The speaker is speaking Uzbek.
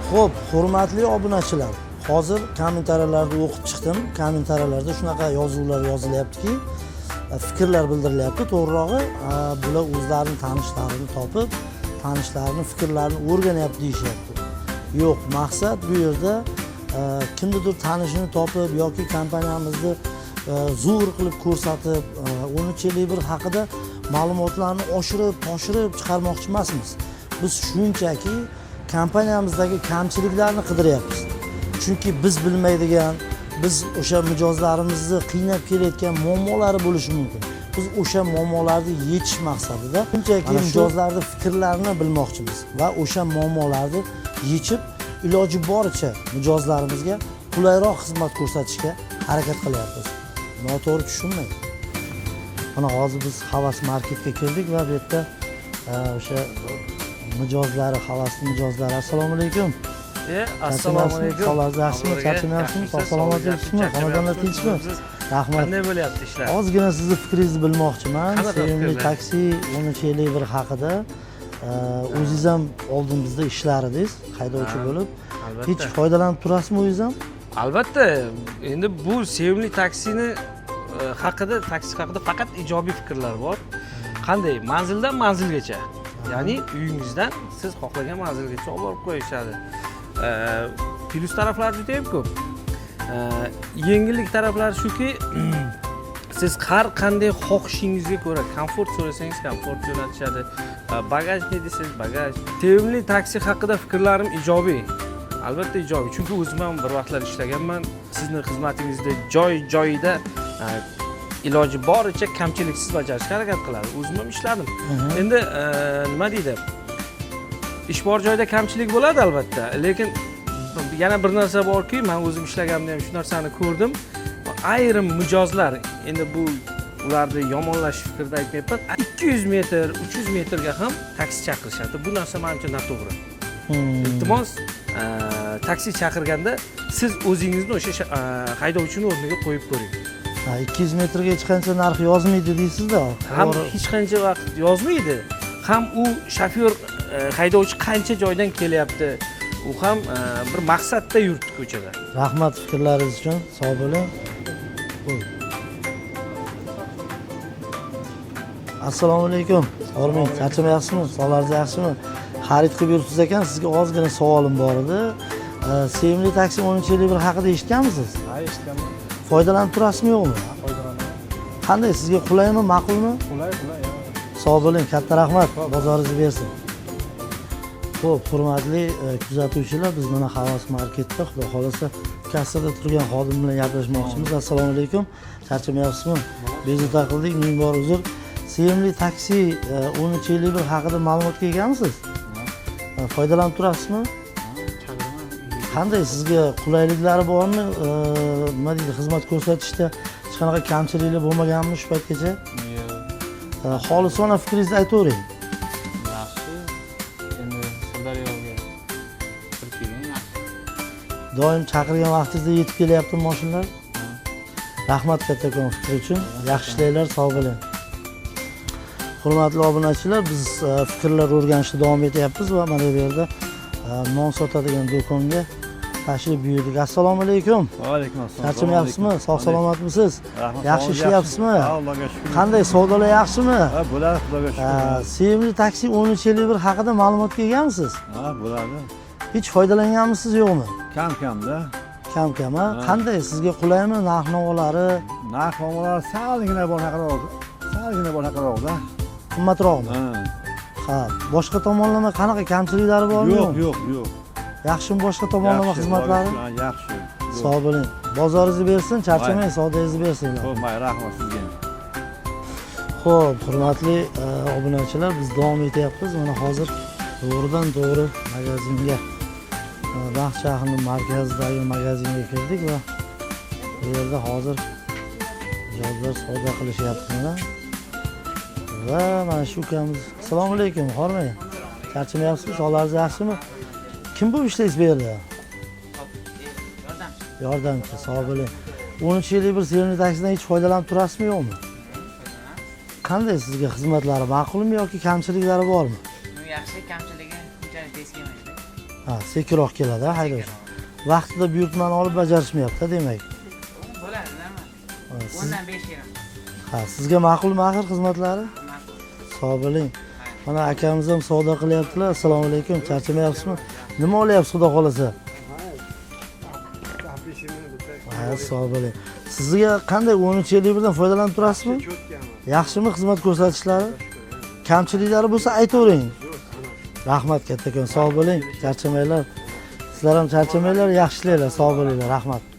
Xo'p, hurmatli obunachilar, hozir kommentariyalarni o'qib chiqdim. Kommentariyalarda shunaqa yozuvlar yozilyaptiki, fikrlar bildirilyapti. To'g'rirog'i, bular o'zlarini tanishlarini topib, tanishlarini fikrlarini o'rganyapti deyishyapti. Yo'q, maqsad bu yerda kimnidir tanishini topib yoki kompaniyamizni zo'r qilib ko'rsatib, 1351 haqida ma'lumotlarni oshirib, toshirib chiqarmoqchi emasmiz. Biz shunchaki kompaniyamizdagi kamchiliklarni qidiryapmiz. Chunki biz bilmaydigan, biz o'sha mijozlarimizni qiynab kelayotgan muammolari bo'lishi mumkin. Biz o'sha muammolarni yechish maqsadida shunchaki mijozlarni fikrlarini bilmoqchimiz va o'sha muammolarni yechib, iloji boricha mijozlarimizga qulayroq xizmat ko'rsatishga harakat qilyapmiz. Noto'g'ri tushunmang. Mana hozir biz Havas marketga kirdik va bu yerda o'sha mijozlari, Havasni mijozlari. Assalomu alaykum. Assalomu alaykum. Sog'ligingiz yaxshimi? Charchamayapsizmi? Sog' salomat yuribsizmi? Xonadonlar tinchmi? Rahmat. Qanday bo'lyapti ishlar? Ozgina sizni fikringizni bilmoqchiman. Qanaqa Sevimli fikrlar? taksi 1351 haqida. O'zingiz ham oldin bizda ishlar edingiz, haydovchi bo'lib. Albatta. Hech foydalanib turasizmi o'zingiz ham? Albatta. Endi bu sevimli taksini haqida, taksi haqida faqat ijobiy fikrlar bor. Qanday? Manzildan manzilgacha. Ya'ni uyingizdan siz xohlagan manzilgacha olib borib qo'yishadi. Plyus taraflari juda ham ko'p. Yengillik taraflari shuki, siz har qanday xohishingizga ko'ra komfort so'rasangiz komfort jo'natishadi. Bagajni desangiz bagaj. Sevimli taksi haqida fikrlarim ijobiy. Albatta ijobiy. Chunki o'zim ham bir vaqtlar ishlaganman. Sizni xizmatingizda joy joyida iloji boricha kamchiliksiz bajarishga harakat qiladi. O'zim ham ishladim. Endi nima deydi? Ish bor joyda kamchilik bo'ladi albatta, lekin yana bir narsa borki, men o'zim ishlaganimda ham shu narsani ko'rdim. Ayrim mijozlar, endi bu ularni yomonlash fikrida aytmayapman, 200 metr, 300 metrga ham taksi chaqirishadi. Bu narsa menimcha noto'g'ri. Iltimos, taksi chaqirganda siz o'zingizni o'sha haydovchini o'rniga qo'yib ko'ring. Ha, 200 metrga hech qancha narx yozmaydi deysiz-da. Ham hech qancha vaqt yozmaydi, ham u shofyor, haydovchi qancha joydan kelyapti, u ham bir maqsadda yuribdi ko'chada. Rahmat fikrlaringiz uchun, sog' bo'ling. Bo'l. Assalomu alaykum. Hormang, charchamayapsizmi? Sog'ligingiz yaxshimi? Xarid qilib yuribsiz ekan, sizga ozgina savolim bor edi. Sevimli taksi 1351 haqida eshitganmisiz? Ha, eshitganman. Foydalanib turasizmi yo'qmi? Ha, foydalanaman. Qanday, sizga qulaymi, ma'qulmi? Qulay, qulay. Sog' bo'ling, katta rahmat. Bozoringizni bersin. Xo'p, hurmatli kuzatuvchilar, biz mana Havas marketda, xudo xolasa, kassada turgan xodim bilan gaplashmoqchimiz. Assalomu alaykum. Charchamayapsizmi? Bezovta qildik, ming bor uzr. Sevimli taksi 1351 haqida ma'lumotga egamisiz? Foydalanib turasizmi? Qanday, sizga qulayliklari bormi? Nima deydi, xizmat ko'rsatishda hech qanaqa kamchiliklar bo'lmaganmi shu paytgacha? Yo'q. Xolisona fikringizni aytavering. Yaxshi. Endi Sirdaryoga bir kelgan yaxshi. Doim chaqirgan vaqtingizda yetib kelyaptimi mashinalar? Rahmat kattakon fikr uchun. Yaxshi ishlanglar, sog' bo'ling. Hurmatli obunachilar, biz fikrlar o'rganishda davom etyapmiz va mana bu yerda non sotadigan do'konga tashrif buyurdik. Assalomu alaykum. Va alaykum assalom. Charchamayapsizmi? Sog' salomatmisiz? Rahmat. Yaxshi ishlayapsizmi? Ha, Allohga shukr. Qanday, savdolar yaxshimi? Ha, bo'ladi, Xudoga shukr. Sevimli taksi 1351 haqida ma'lumotga egamisiz? Ha, bo'ladi. Hech foydalanganmisiz yo'qmi? Kam kamda. Kam kam, ha? Ha. Qanday, sizga qulaymi narx-navolari? Narx navolar salgina boshqaroq. Salgina boshqaroqda. Qimmatroqmi? Ha. Ha, boshqa tomonlama qanaqa kamchiliklari bormi? Yo'q, yo'q, yo'q. Yaxshimi boshqa tomonlama Yaxshi, xizmatlari? Xudoga shukr, yaxshi. Yo'q. Sog' bo'ling. Bozoringizni bersin, charchamang, savdoyingizni bersin. Xo'p, mayli, rahmat sizga. Xo'p, hurmatli obunachilar, biz davom etyapmiz. Mana hozir to'g'ridan to'g'ri magazinga, Raxt shahrining markazidagi magazinga kirdik va bu yerda hozir mijozlar savdo qilishyapti mana. Va mana shu ukamiz. Assalomu alaykum, hormang. Charchamayapsizmi? Sog'ligingiz yaxshimi? Kim bo'lib ishlaysiz bu yerda? Yordamchi, sog' bo'ling. 1351 sevimli taksidan hech foydalanib turasizmi yo'qmi? Qanday, sizga xizmatlari ma'qulmi yoki kamchiliklari bormi? Yaxshi, kamchiligi unchalik tez kelmaydi. Ha, sekinroq keladi haydovchi. Vaqtida buyurtmani olib bajarishmayapti, demak. Bo'ladi, nima? Ha, siz, 10 dan 5,5. ha, sizga ma'qulmi axir xizmatlari? Ma'qul. Sog' bo'ling. Mana akamiz ham savdo qilyaptilar. Assalomu alaykum. Charchamayapsizmi? Nima olyapsiz, xudo xohlasa? Ha, sog' bo'ling. Sizga qanday, 1351 dan foydalanib turasizmi? Yaxshimi xizmat ko'rsatishlari? Kamchiliklari bo'lsa aytavering. Rahmat kattakon, sog' bo'ling, charchamanglar. Sizlar ham charchamanglar, yaxshi ishlanglar, sog' bo'linglar, rahmat.